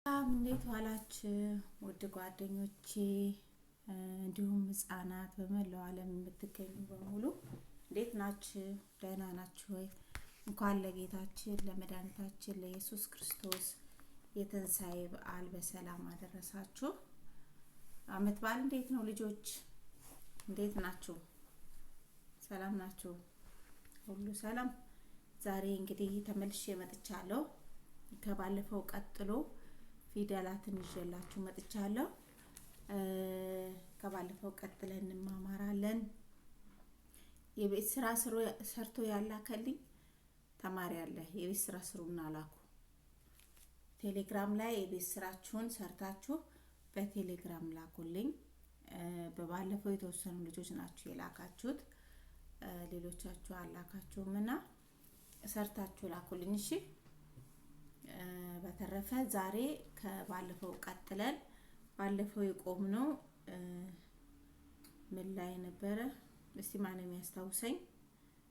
እንዴት ዋላችሁ ውድ ጓደኞቼ፣ እንዲሁም ህጻናት በመላው ዓለም የምትገኙ በሙሉ እንዴት ናችሁ? ደህና ናችሁ ወይ? እንኳን ለጌታችን ለመድኃኒታችን ለኢየሱስ ክርስቶስ የትንሣኤ በዓል በሰላም አደረሳችሁ። ዓመት በዓል እንዴት ነው ልጆች? እንዴት ናችሁ? ሰላም ናችሁ? ሁሉ ሰላም። ዛሬ እንግዲህ ተመልሼ መጥቻለሁ። ከባለፈው ቀጥሎ ፊደላትን ይዤላችሁ መጥቻለሁ። ከባለፈው ቀጥለን እንማማራለን። የቤት ስራ ሰርቶ ያላከልኝ ተማሪ አለ። የቤት ስራ ስሩና ላኩ። ቴሌግራም ላይ የቤት ስራችሁን ሰርታችሁ በቴሌግራም ላኩልኝ። በባለፈው የተወሰኑ ልጆች ናችሁ የላካችሁት፣ ሌሎቻችሁ አላካችሁም እና ሰርታችሁ ላኩልኝ። እሺ። በተረፈ ዛሬ ከባለፈው ቀጥለን፣ ባለፈው የቆምነው ምን ላይ ነበረ? እስቲ ማን የሚያስታውሰኝ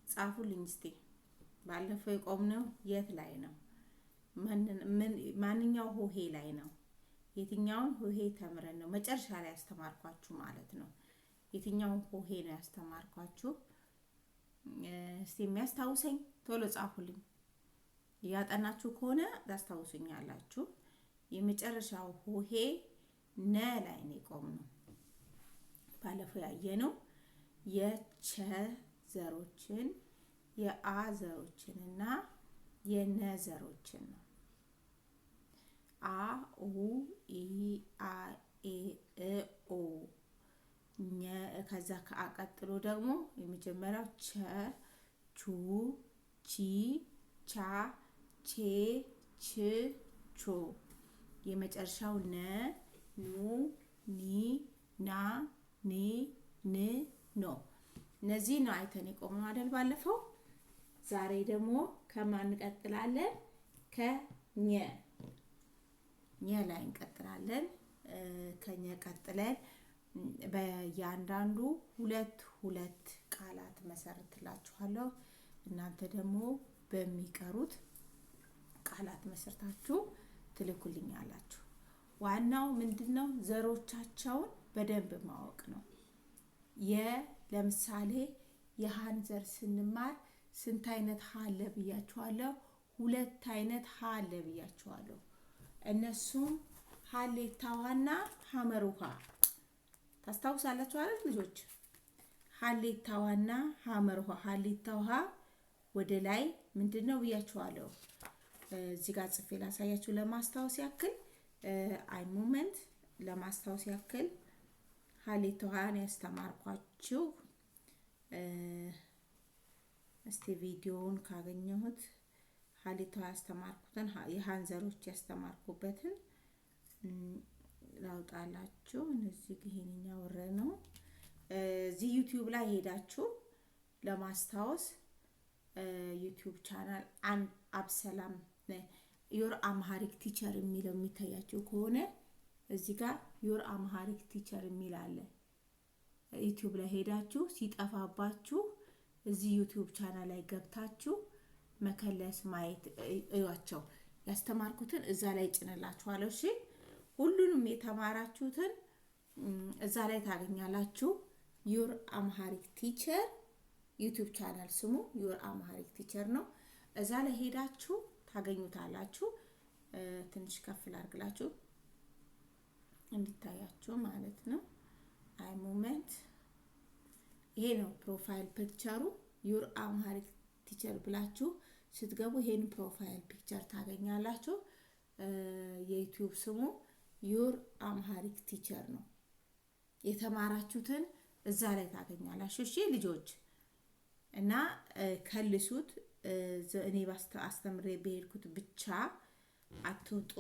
ጻፉልኝ እስቲ። ባለፈው የቆምነው የት ላይ ነው? ማንኛው ሆሄ ላይ ነው? የትኛውን ሆሄ ተምረን ነው መጨረሻ ላይ ያስተማርኳችሁ ማለት ነው? የትኛውን ሆሄ ነው ያስተማርኳችሁ? እስቲ የሚያስታውሰኝ ቶሎ ጻፉልኝ። እያጠናችሁ ከሆነ ታስታውሱኛላችሁ። የመጨረሻው ሆሄ ነ ላይ ነው የቆምነው። ባለፈው ያየነው የቸ ዘሮችን፣ የአ ዘሮችን እና የነ ዘሮችን ነው። አ፣ ኡ፣ ኢ፣ አ፣ ኤ፣ እ፣ ኦ፣ ኘ። ከዛ ከአ ቀጥሎ ደግሞ የመጀመሪያው ቸ፣ ቹ፣ ቺ፣ ቻ፣ ቼ፣ ች፣ ቾ፣ የመጨረሻው ነ፣ ኑ፣ ኒ፣ ና፣ ኔ፣ ን፣ ኖ። እነዚህ ነው አይተን የቆምነው አይደል ባለፈው። ዛሬ ደግሞ ከማን እንቀጥላለን? ከኘ፣ ኘ ላይ እንቀጥላለን። ከኘ ቀጥለን በእያንዳንዱ ሁለት ሁለት ቃላት መሰርትላችኋለሁ። እናንተ ደግሞ በሚቀሩት ቃላት መስርታችሁ ትልኩልኛላችሁ። ዋናው ምንድን ነው? ዘሮቻቸውን በደንብ ማወቅ ነው። ለምሳሌ የሀን ዘር ስንማር ስንት አይነት ሀ አለ ብያችኋለሁ? ሁለት አይነት ሀ አለ ብያችኋለሁ። እነሱም ሀሌታው ሀና ሐመሩ ሐ። ታስታውሳላችሁ አይደል ልጆች? ሀሌታው ሀና ሐመሩ ሐ። ሀሌታው ሀ ወደ ላይ ምንድን ነው ብያችኋለሁ። እዚህ ጋር ጽፌ ላሳያችሁ ለማስታወስ ያክል፣ አይ moment፣ ለማስታወስ ያክል ሀሌታው ሀን ያስተማርኳችሁ፣ እስቲ ቪዲዮውን ካገኘሁት ሀሌታው ያስተማርኩትን፣ የሀን ዘሮች ያስተማርኩበትን ላውጣላችሁ። እነዚህ ይሄንኛው ረ ነው። እዚህ ዩቲዩብ ላይ ሄዳችሁ ለማስታወስ ዩቲዩብ ቻናል አን አብሰላም Your Amharic Teacher የሚለው የሚታያችሁ ከሆነ እዚህ ጋር Your Amharic Teacher የሚል አለ። ዩቲዩብ ላይ ሄዳችሁ ሲጠፋባችሁ እዚህ ዩቲዩብ ቻናል ላይ ገብታችሁ መከለስ፣ ማየት፣ እዩዋቸው። ያስተማርኩትን እዛ ላይ ጭንላችኋለሁ። እሺ፣ ሁሉንም የተማራችሁትን እዛ ላይ ታገኛላችሁ። Your Amharic Teacher ዩቲዩብ ቻናል ስሙ Your Amharic Teacher ነው። እዛ ላይ ሄዳችሁ ታገኙታላችሁ። ትንሽ ከፍ ላድርግላችሁ እንዲታያችሁ ማለት ነው። አይ moment፣ ይሄ ነው profile picture ኡ። Your Amharic Teacher ብላችሁ ስትገቡ ይሄን profile picture ታገኛላችሁ። የዩቲዩብ ስሙ Your Amharic Teacher ነው። የተማራችሁትን እዛ ላይ ታገኛላችሁ። እሺ ልጆች፣ እና ከልሱት። እኔ አስተምሬ በሄድኩት ብቻ አትውጡ፣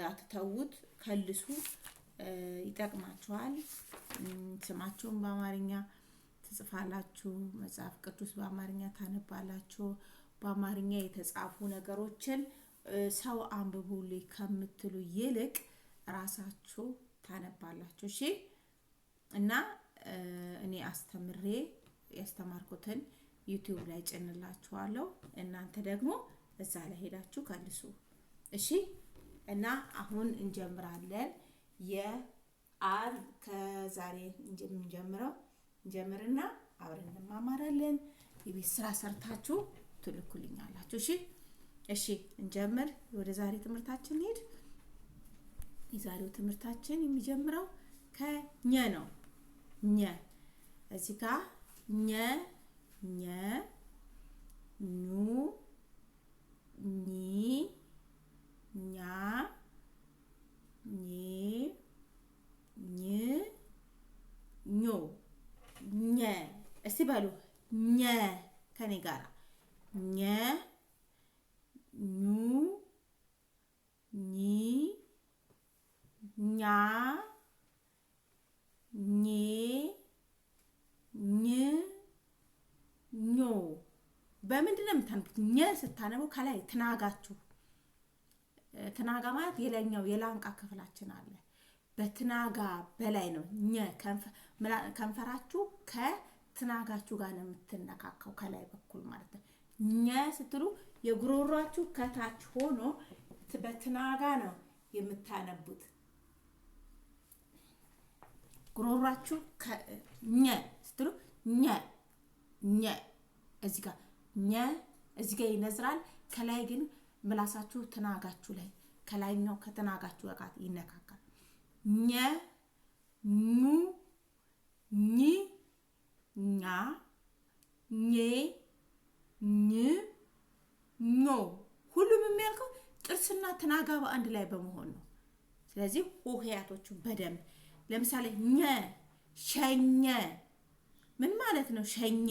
አትተዉት፣ ከልሱ፣ ይጠቅማችኋል። ስማችሁን በአማርኛ ትጽፋላችሁ፣ መጽሐፍ ቅዱስ በአማርኛ ታነባላችሁ። በአማርኛ የተጻፉ ነገሮችን ሰው አንብቡልኝ ከምትሉ ይልቅ ራሳችሁ ታነባላችሁ። እሺ፣ እና እኔ አስተምሬ ያስተማርኩትን ዩቲዩብ ላይ ጭንላችኋለሁ። እናንተ ደግሞ እዛ ላይ ሄዳችሁ ከልሱ። እሺ። እና አሁን እንጀምራለን። የአር ከዛሬ የምንጀምረው እንጀምርና አብረን እንማማራለን። የቤት ስራ ሰርታችሁ ትልኩልኛላችሁ። እሺ እሺ፣ እንጀምር። ወደ ዛሬ ትምህርታችን እንሂድ። የዛሬው ትምህርታችን የሚጀምረው ከኘ ነው። ኘ እዚህ ጋ ኘ ኘ ኙ ኚ ኛ ኜ ኝ ኞ ኘ። እስቲ በሉ ኘ ከኔ ጋራ ኘ ኙ ኚ ኛ ኜ ኝ ኞ። በምንድን ነው የምታነቡት? ኘ ስታነቡ ከላይ ትናጋችሁ፣ ትናጋ ማለት የላይኛው የላንቃ ክፍላችን አለ። በትናጋ በላይ ነው ኘ። ከንፈራችሁ ከትናጋችሁ ጋር ነው የምትነካካው ከላይ በኩል ማለት ነው። ኘ ስትሉ የጉሮሯችሁ ከታች ሆኖ በትናጋ ነው የምታነቡት። ጉሮሯችሁ ኘ ስትሉ ኘ ኘ እዚህ ጋር ኘ እዚህ ጋር ይነዝራል። ከላይ ግን ምላሳችሁ ትናጋችሁ ላይ ከላይኛው ከትናጋችሁ ጋር ይነካካል። ኘ ኙ ኚ ኛ ኜ ኝ ኞ። ሁሉም የሚያልከው ጥርስና ትናጋ በአንድ ላይ በመሆን ነው። ስለዚህ ሆሄያቶቹ በደንብ ለምሳሌ ኘ ሸኘ ምን ማለት ነው? ሸኘ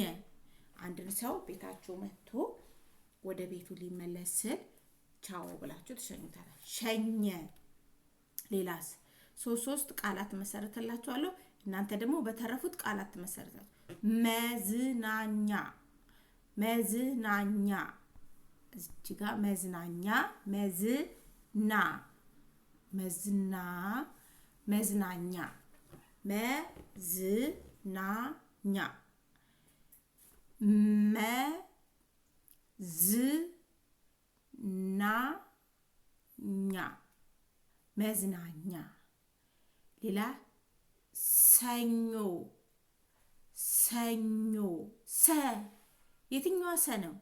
አንድን ሰው ቤታችሁ መጥቶ ወደ ቤቱ ሊመለስ ስል ቻው ብላችሁ ትሸኙታላችሁ። ሸኘ። ሌላስ ሶስት ሶስት ቃላት መሰረትላችኋለሁ። እናንተ ደግሞ በተረፉት ቃላት ትመሰርታላችሁ። መዝናኛ መዝናኛ እዚህ ጋ መዝናኛ መዝና መዝና መዝናኛ መዝናኛ መዝናኛ መዝናኛ። ሌላ ሰኞ ሰኞ ሰ የትኛዋ ሰ ነው?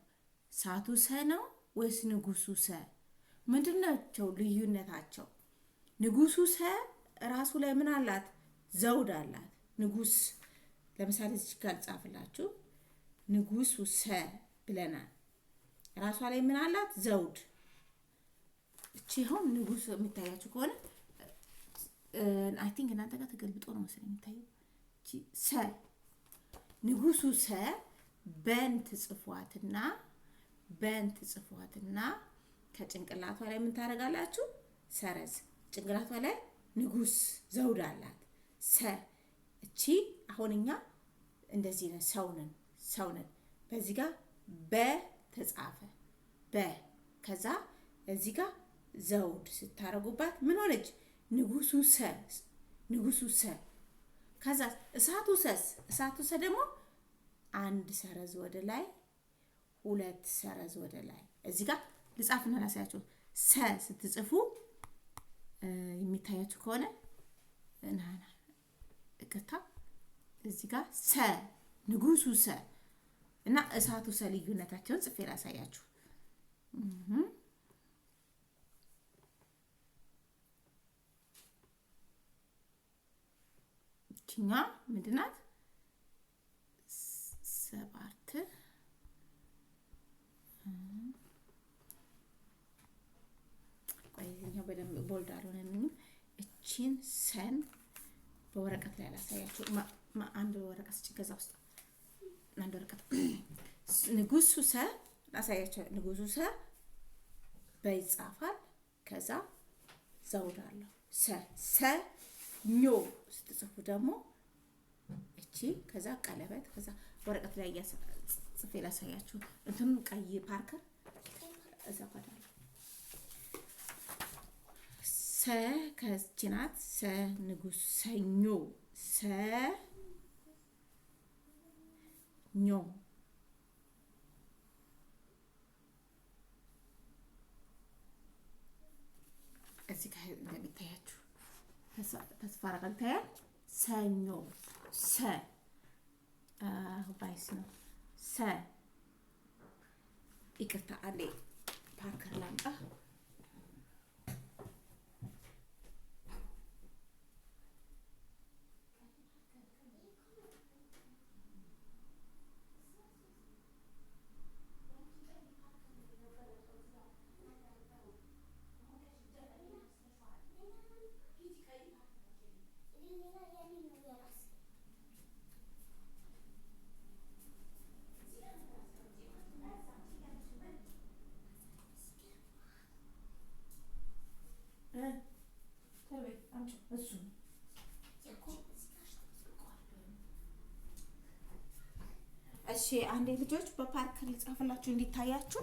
ሳቱ ሰ ነው ወይስ ንጉሱ ሰ? ምንድን ናቸው ልዩነታቸው? ንጉሱ ሰ ራሱ ላይ ምን አላት? ዘውድ አላት። ንጉስ ለምሳሌ እዚህ ጋር ልጻፍላችሁ። ንጉሱ ሰ ብለናል። ራሷ ላይ ምን አላት? ዘውድ። እቺ አሁን ንጉስ የሚታያችሁ ከሆነ I think እናንተ ጋር ተገልብጦ ነው መሰለኝ የሚታየው። እቺ ሰ ንጉሱ ሰ በን ትጽፏትና በን ትጽፏትና ከጭንቅላቷ ላይ ምን ታደርጋላችሁ? ሰረዝ። ጭንቅላቷ ላይ ንጉስ ዘውድ አላት። ሰ እቺ አሁን እኛ እንደዚህ ነን፣ ሰው ነን፣ ሰው ነን። በዚህ ጋር በ ተጻፈ በ ከዛ እዚህ ጋር ዘውድ ስታረጉባት ምን ሆነች? ንጉሱ ሰ ንጉሱ ሰ። ከዛ እሳቱ ሰስ እሳቱ ሰ ደግሞ አንድ ሰረዝ ወደ ላይ፣ ሁለት ሰረዝ ወደ ላይ። እዚህ ጋር ልጻፍና ላሳያችሁ። ሰ ስትጽፉ የሚታያችሁ ከሆነ ናና እቅታ እዚህ ጋር ሰ ንጉሱ ሰ እና እሳቱ ሰ ልዩነታቸውን ጽፌ ላሳያችሁ። እችኛ ምንድናት? ሰባት ቆይ እዚህኛው በደንብ ቦልድ አልሆነልኝም። እቺን ሰን በወረቀት ላይ ላሳያችሁ። አንድ ወረቀት ስጭ፣ ገዛ ውስጥ አንድ ወረቀት ንጉሱ ሰ ላሳያቸው። ንጉሱ ሰ በይጻፋል። ከዛ ዘውድ አለው ሰ ሰ ኞ ስትጽፉ ደግሞ እቺ ከዛ ቀለበት ከዛ ወረቀት ላይ ጽፌ ላሳያችሁ። እንትኑን ቀይ ፓርከር እዛ ጓዳ ሰ ከቺ ናት። ሰ ንጉስ ሰኞ ሰ ኞ እዚህ ጋር እንደሚታያችሁ ተስፋ አደርጋለሁ። ይታያል። ሰኞ፣ ሰ ባይስ ነው፣ ሰ። ይቅርታ፣ አንዴ marker ላምጣ። እሱ። እሺ፣ አንዴ ልጆች፣ በ marker ልጻፍላችሁ እንዲታያችሁ።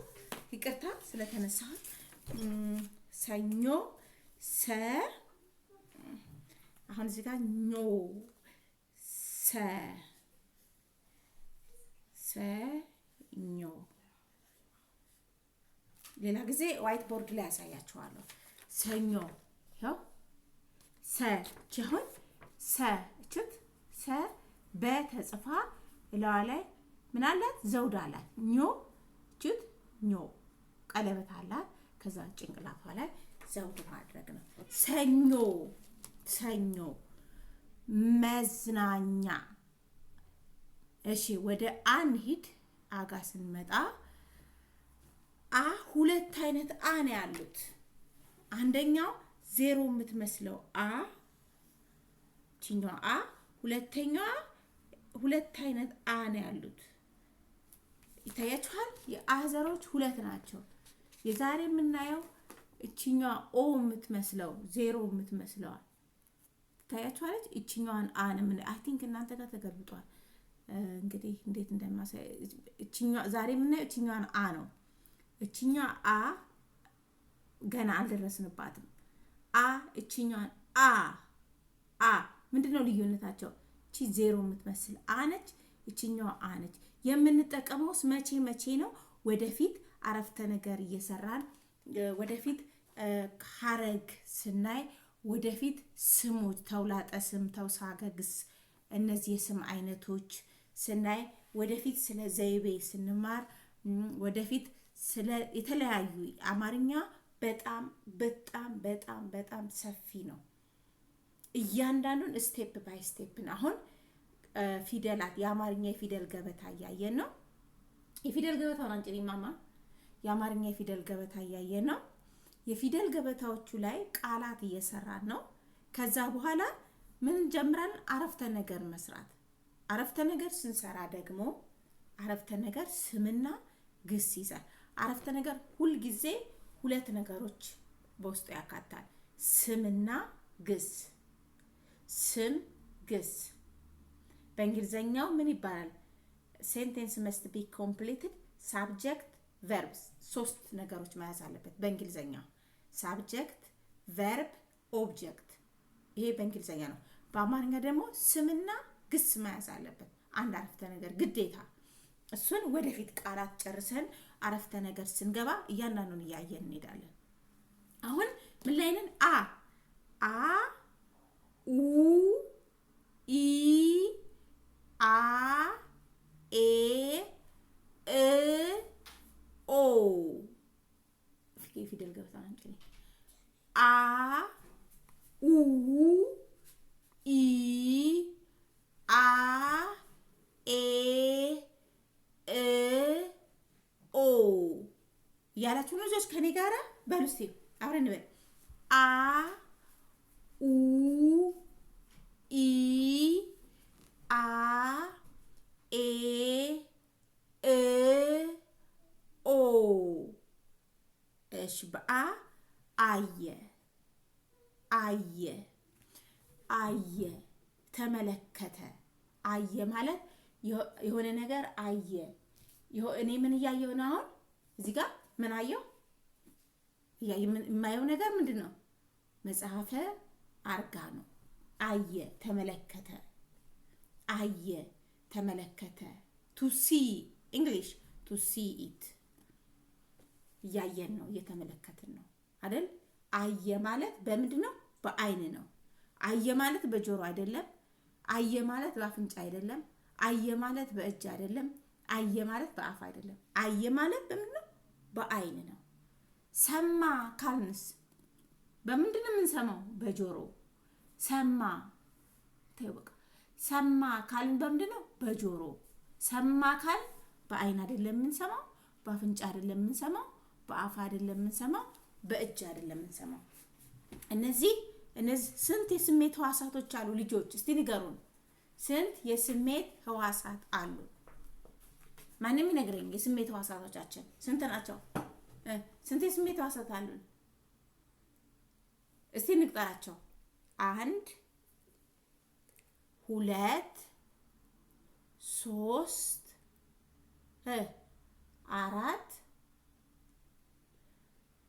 ይቅርታ ስለተነሳሁት። ሰኞ፣ ሰ። አሁን እዚህ ጋር ኞ፣ ሰ፣ ሰኞ። ሌላ ጊዜ white board ላይ ያሳያችኋለሁ። ሰኞ፣ ያው ሰ አሁን ሰ እችት ሰ በተጽፋ እለዋ ላይ ምን አላት? ዘውድ አላት። ኞ እችት ኞ ቀለበት አላት። ከዛ ጭንቅላቷ ላይ ዘውድ ማድረግ ነው። ሰኞ፣ ሰኞ መዝናኛ። እሺ፣ ወደ አ እንሂድ። አጋ ስንመጣ አ ሁለት አይነት አ ነው ያሉት። አንደኛው ዜሮ የምትመስለው አ፣ ችኛዋ አ፣ ሁለተኛዋ ሁለት አይነት አ ነው ያሉት። ይታያችኋል። የአ ዘሮች ሁለት ናቸው። የዛሬ የምናየው እችኛዋ ኦ የምትመስለው፣ ዜሮ የምትመስለዋል ትታያችኋለች። እችኛዋን አ ነው የምናየው። I think እናንተ ጋር ተገልብጧል። እንግዲህ እንዴት እንደማሳይ፣ ዛሬ የምናየው እችኛዋን አ ነው። እችኛዋ አ ገና አልደረስንባትም። አ እችኛዋን አ። አ ምንድን ነው ልዩነታቸው? እቺ ዜሮ የምትመስል አ ነች፣ እችኛዋ አ ነች። የምንጠቀመውስ መቼ መቼ ነው? ወደፊት አረፍተ ነገር እየሰራን፣ ወደፊት ሀረግ ስናይ፣ ወደፊት ስሞች፣ ተውላጠ ስም፣ ተውሳከ ግስ፣ እነዚህ የስም አይነቶች ስናይ፣ ወደፊት ስለ ዘይቤ ስንማር፣ ወደፊት ስለ የተለያዩ፣ አማርኛ በጣም በጣም በጣም በጣም ሰፊ ነው። እያንዳንዱን step by step ነው። አሁን ፊደላት፣ የአማርኛ የፊደል ገበታ እያየን ነው። የፊደል ገበታውን አንጭ ማማ። የአማርኛ የፊደል ገበታ እያየን ነው። የፊደል ገበታዎቹ ላይ ቃላት እየሰራን ነው። ከዛ በኋላ ምን እንጀምራለን? አረፍተ ነገር መስራት። አረፍተ ነገር ስንሰራ ደግሞ አረፍተ ነገር ስምና ግስ ይዛል። አረፍተ ነገር ሁልጊዜ ሁለት ነገሮች በውስጡ ያካታል። ስምና ግስ። ስም፣ ግስ። በእንግሊዝኛው ምን ይባላል? Sentence must be completed subject, verbs፣ ሶስት ነገሮች መያዝ አለበት። በእንግሊዝኛው subject, verb, object። ይሄ በእንግሊዝኛ ነው። በአማርኛ ደግሞ ስምና ግስ መያዝ አለበት አንድ አረፍተ ነገር ግዴታ። እሱን ወደፊት ቃላት ጨርሰን አረፍተ ነገር ስንገባ እያንዳንዱን እያየን እንሄዳለን። አሁን ምን ላይ ነን? አ፣ አ፣ ኡ፣ ኢ፣ አ፣ ኤ፣ እ፣ ኦ። ፊደል ገበታ አንጭ። አ፣ ኡ፣ ኢ፣ አ፣ ኤ፣ እ፣ ኦ እያላችሁ ልጆች ከኔ ጋራ በሉ እስቲ፣ አብረን እንበል። አ፣ ኡ፣ ኢ፣ አ፣ ኤ፣ እ፣ ኦ። እሺ፣ በአ አየ፣ አየ፣ አየ፣ ተመለከተ። አየ ማለት የሆነ ነገር አየ። እኔ ምን እያየሁ ነው? አሁን እዚህ ጋር ምን አየሁ? የማየው ነገር ምንድን ነው? መጽሐፈ አርጋ ነው። አየ፣ ተመለከተ፣ አየ፣ ተመለከተ። To see፣ English to see it። እያየን ነው፣ እየተመለከትን ነው አይደል? አየ ማለት በምንድን ነው? በአይን ነው። አየ ማለት በጆሮ አይደለም። አየ ማለት በአፍንጫ አይደለም። አየ ማለት በእጅ አይደለም። አየ ማለት በአፍ አይደለም። አየ ማለት በምንድን ነው? በአይን ነው። ሰማ ካልንስ በምንድን ነው የምንሰማው? በጆሮ። ሰማ፣ ተይው በቃ። ሰማ ካልን በምንድን ነው? በጆሮ። ሰማ ካልን በአይን አይደለም የምንሰማው፣ በአፍንጫ አይደለም የምንሰማው፣ በአፍ አይደለም የምንሰማው፣ በእጅ አይደለም የምንሰማው። እነዚህ ስንት የስሜት ህዋሳቶች አሉ? ልጆች፣ እስቲ ንገሩን። ስንት የስሜት ህዋሳት አሉ? ማንም ይነግረኝ። የስሜት ህዋሳቶቻችን ስንት ናቸው? ስንት የስሜት ህዋሳት አሉን? እስቲ እንቁጠራቸው። አንድ፣ ሁለት፣ ሶስት፣ አራት።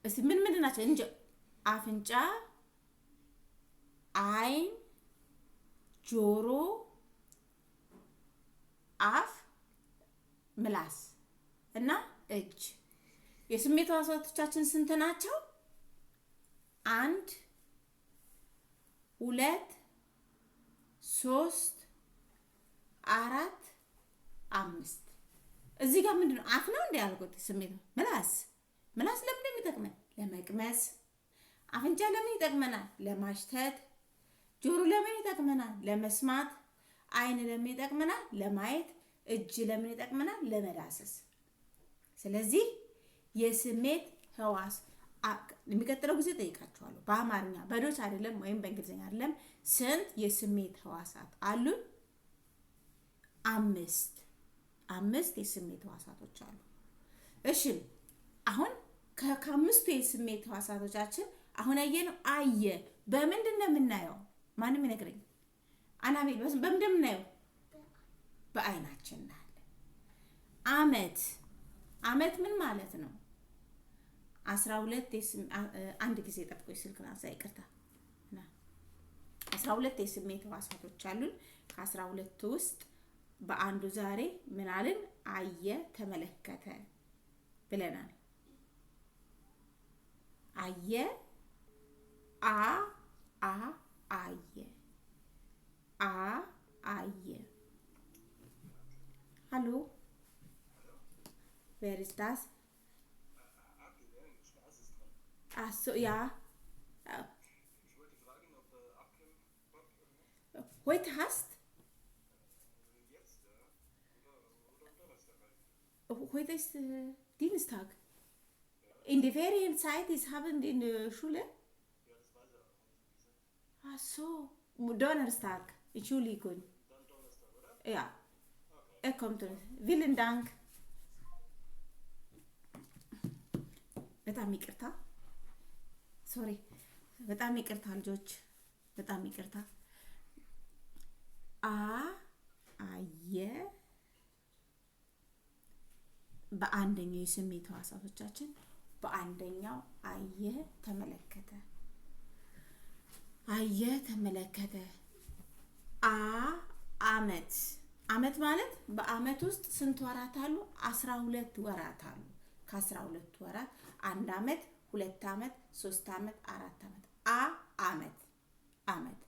እስቲ ምን ምንድን ናቸው? እንጀ አፍንጫ፣ አይን፣ ጆሮ፣ አፍ፣ ምላስ እና እጅ። የስሜት ህዋሳቶቻችን ስንት ናቸው? አንድ፣ ሁለት፣ ሶስት፣ አራት፣ አምስት። እዚህ ጋር ምንድን ነው? አፍ ነው እንዲ ያልኩት ስሜት ምላስ። ምላስ ለምንድን ነው የሚጠቅመን? ለመቅመስ። አፍንጫ ለምን ይጠቅመናል? ለማሽተት። ጆሮ ለምን ይጠቅመናል? ለመስማት። አይን ለምን ይጠቅመናል? ለማየት። እጅ ለምን ይጠቅመናል? ለመዳሰስ። ስለዚህ የስሜት ህዋስ የሚቀጥለው ጊዜ ጠይቃችኋለሁ። በአማርኛ፣ በ Deutsch አይደለም ወይም በእንግሊዝኛ አይደለም። ስንት የስሜት ህዋሳት አሉን? አምስት። አምስት የስሜት ህዋሳቶች አሉ። እሺ፣ አሁን ከአምስቱ የስሜት ህዋሳቶቻችን አሁን ያየነው አየ። በምንድን ነው የምናየው? ማንም ይነግረኝ። አናቤል፣ በምንድን ነው የምናየው? በአይናችን እናያለን። አመት፣ አመት ምን ማለት ነው? 12፣ አንድ ጊዜ ጠብቆኝ፣ ስልክ ላንሳ፣ ይቅርታ። 12 የስሜት ህዋሳቶች አሉን። ከ12ቱ ውስጥ በአንዱ ዛሬ ምን አልን? አየ፣ ተመለከተ ብለናል። አየ፣ አ አ አየ፣ አ አየ። Hallo, wer ist das? Ach so, ja. Ich wollte fragen, ob Abkem Heute hast? Jetzt, ja, oder am Donnerstag halt. Heute ist Dienstag. In der Ferienzeit ist haben die in der Schule? Ja, das weiß er, haben sie gesagt. Ach so, Donnerstag. Entschuldigung. Dann Donnerstag, oder? Ja, Okay. er kommt. Vielen Dank. በጣም ይቅርታ፣ sorry፣ በጣም ይቅርታ ልጆች፣ በጣም ይቅርታ። አ አየ፣ በአንደኛው የስሜት ህዋሳቶቻችን በአንደኛው አየ፣ ተመለከተ፣ አየ፣ ተመለከተ። አ አመት፣ አመት ማለት በአመት ውስጥ ስንት ወራት አሉ? 12 ወራት አሉ። ከ12 ወራት አንድ አመት፣ 2 አመት፣ 3 አመት፣ 4 አመት። አ አመት፣ አመት።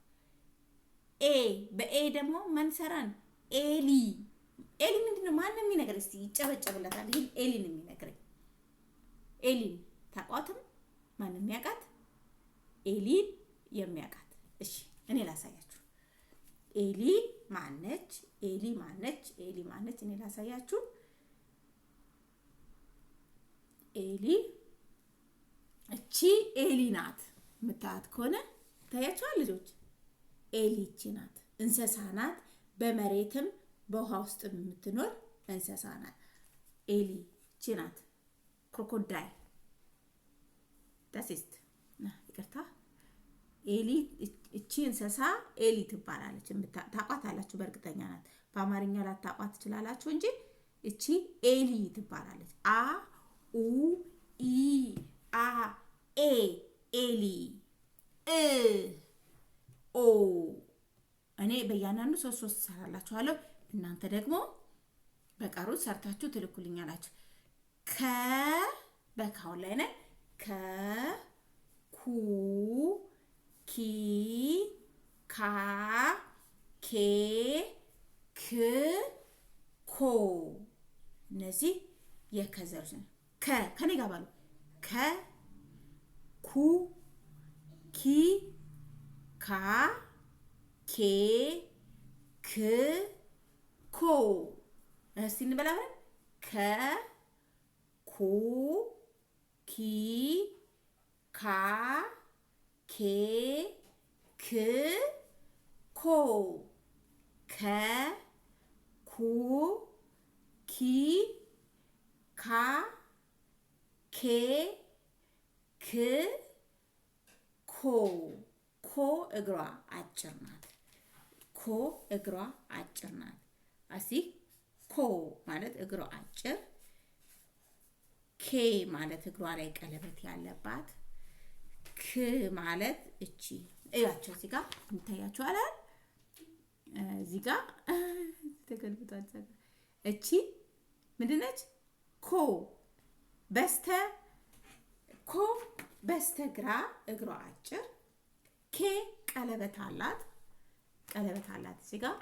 ኤ፣ በኤ ደግሞ መንሰራን ኤሊ። ኤሊ ምንድን ነው? ማንም የሚነግረኝ እስቲ ይጨበጨብለታል። ይህን ኤሊን የሚነግረኝ። ኤሊን ታውቋትም? ማንም የሚያውቃት? ኤሊን የሚያውቃት? እሺ፣ እኔ ላሳያችሁ። ኤሊ ማነች? ኤሊ ማነች? ኤሊ ማነች? እኔ ላሳያችሁ። ኤሊ፣ እቺ ኤሊ ናት። የምታያት ከሆነ ታያችኋል ልጆች። ኤሊ እቺ ናት። እንስሳ ናት። በመሬትም በውሃ ውስጥ የምትኖር እንስሳ ናት። ኤሊ እቺ ናት። Crocodile das ist፣ ይቅርታ፣ ኤሊ፣ እቺ እንስሳ ኤሊ ትባላለች። ታቋታላችሁ፣ በእርግጠኛ ናት። በአማርኛ ላታቋት ትችላላችሁ እንጂ እቺ ኤሊ ትባላለች። አ ኡ ኢ አ ኤ፣ ኤሊ። እ ኦ፣ እኔ በእያንዳንዱ ሶስት ሶስት እሰራላችኋለሁ። እናንተ ደግሞ በቀሩት ሰርታችሁ ትልኩልኛላችሁ። ከ በካሁን ላይ ነን። ከ ኩ ኩ፣ ኪ፣ ካ፣ ኬ፣ ክ፣ ኮ። እነዚህ የከ ዘሮች ነው። ከ፣ ከኔ ጋር ባሉ፣ ከ፣ ኩ፣ ኪ፣ ካ፣ ኬ፣ ክ፣ ኮ። እስቲ እንበላ አብረን። ከ፣ ኩ፣ ኪ፣ ካ፣ ኬ፣ ክ፣ ኮ። ከ፣ ኩ፣ ኪ፣ ካ፣ ኬ፣ ክ፣ ኮ። ኮ እግሯ አጭር ናት። ኮ እግሯ አጭር ናት። እስቲ ኮ ማለት እግሯ አጭር፣ ኬ ማለት እግሯ ላይ ቀለበት ያለባት፣ ክ ማለት እቺ እያቸው እዚህ ጋር ይታያችኋል። እዚህ ጋር ተገልብጧል። እቺ ምንድነች? ኮ በስተ ኮ በስተግራ እግሯ አጭር፣ ኬ ቀለበት አላት። ቀለበት አላት፣ እዚህ ጋር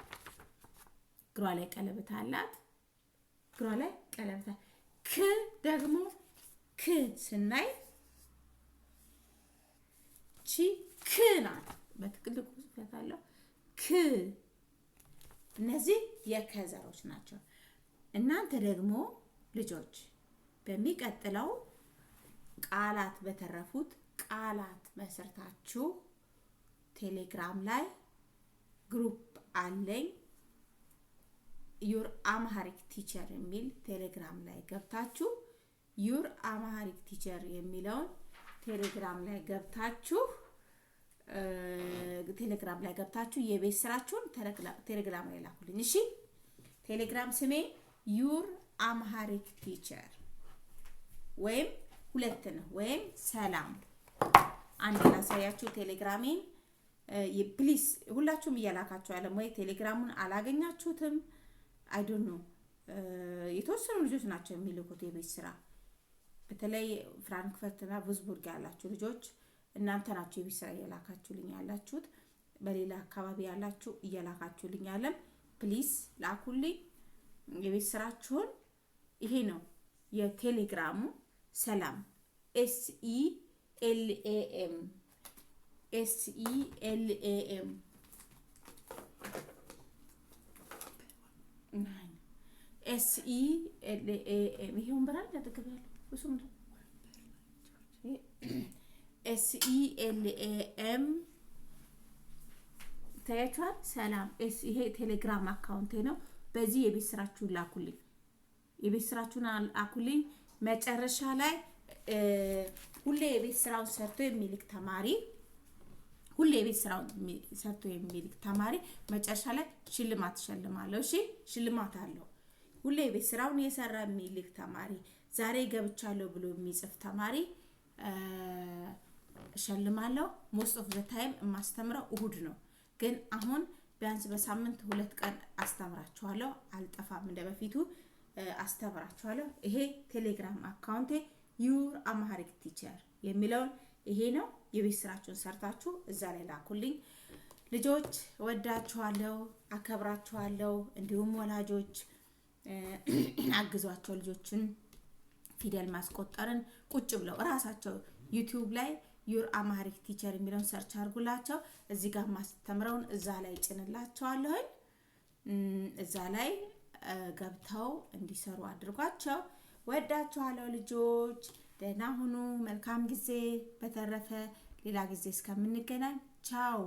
እግሯ ላይ ቀለበት አላት። እግሯ ላይ ቀለበት አላት። ክ ደግሞ፣ ክ ስናይ ቺ ክ ናት። በትልቁ ጽፌያታለሁ። ክ። እነዚህ የከ ዘሮች ናቸው። እናንተ ደግሞ ልጆች በሚቀጥለው ቃላት በተረፉት ቃላት መስርታችሁ ቴሌግራም ላይ group አለኝ፣ Your Amharic Teacher የሚል፣ ቴሌግራም ላይ ገብታችሁ፣ Your Amharic Teacher የሚለውን ቴሌግራም ላይ ገብታችሁ የቤት ስራችሁን ቴሌግራም ላይ ላኩልኝ። እሺ፣ ቴሌግራም ስሜ Your Amharic Teacher ወይም ሁለት ነው ወይም ሰላም። አንድ ላሳያችሁ ቴሌግራሜን። Please ሁላችሁም እየላካችሁ ያለም ወይ ቴሌግራሙን አላገኛችሁትም። I don't know፣ የተወሰኑ ልጆች ናቸው የሚልኩት የቤት ስራ። በተለይ ፍራንክፈርት እና ቩልፍስቡርግ ያላችሁ ልጆች እናንተ ናችሁ የቤት ስራ እየላካችሁልኝ ያላችሁት። በሌላ አካባቢ ያላችሁ እየላካችሁልኝ ያለም please ላኩልኝ የቤት ስራችሁን። ይሄ ነው የቴሌግራሙ፣ ሰላም፣ SELAM፣ SELAM፣ SELAM። ይሄ ወንበር አለ አጠገብ ያለው፣ እሱ ምንድን ነው? SELAM ታያችኋል። ሰላም S፣ ይሄ ቴሌግራም account ኤ ነው። በዚህ የቤት ስራችሁን ላኩልኝ። የቤት ስራችሁን ላኩልኝ። መጨረሻ ላይ ሁሌ የቤት ስራውን ሰርቶ የሚልክ ተማሪ፣ ሁሌ የቤት ስራውን ሰርቶ የሚልክ ተማሪ መጨረሻ ላይ ሽልማት እሸልማለሁ። እሺ፣ ሽልማት አለው። ሁሌ የቤት ስራውን የሰራ የሚልክ ተማሪ፣ ዛሬ ገብቻለሁ ብሎ የሚጽፍ ተማሪ እሸልማለሁ። Most of the time የማስተምረው እሁድ ነው፣ ግን አሁን ቢያንስ በሳምንት 2 ቀን አስተምራችኋለሁ። አልጠፋም፣ እንደ በፊቱ አስተምራችኋለሁ። ይሄ ቴሌግራም account ኤ Your Amharic Teacher የሚለውን ይሄ ነው። የቤት ስራችሁን ሰርታችሁ እዛ ላይ ላኩልኝ። ልጆች ወዳችኋለሁ፣ አከብራችኋለሁ። እንዲሁም ወላጆች አግዟቸው ልጆችን ፊደል ማስቆጠርን፣ ቁጭ ብለው እራሳቸው ዩቲዩብ ላይ Your Amharic Teacher የሚለውን search አድርጉላቸው። እዚህ ጋር ማስተምረውን እዛ ላይ ጭንላቸዋለሁኝ። እዛ ላይ ገብተው እንዲሰሩ አድርጓቸው። ወዳችኋለሁ ልጆች፣ ደህና ሁኑ። መልካም ጊዜ። በተረፈ ሌላ ጊዜ እስከምንገናኝ ቻው።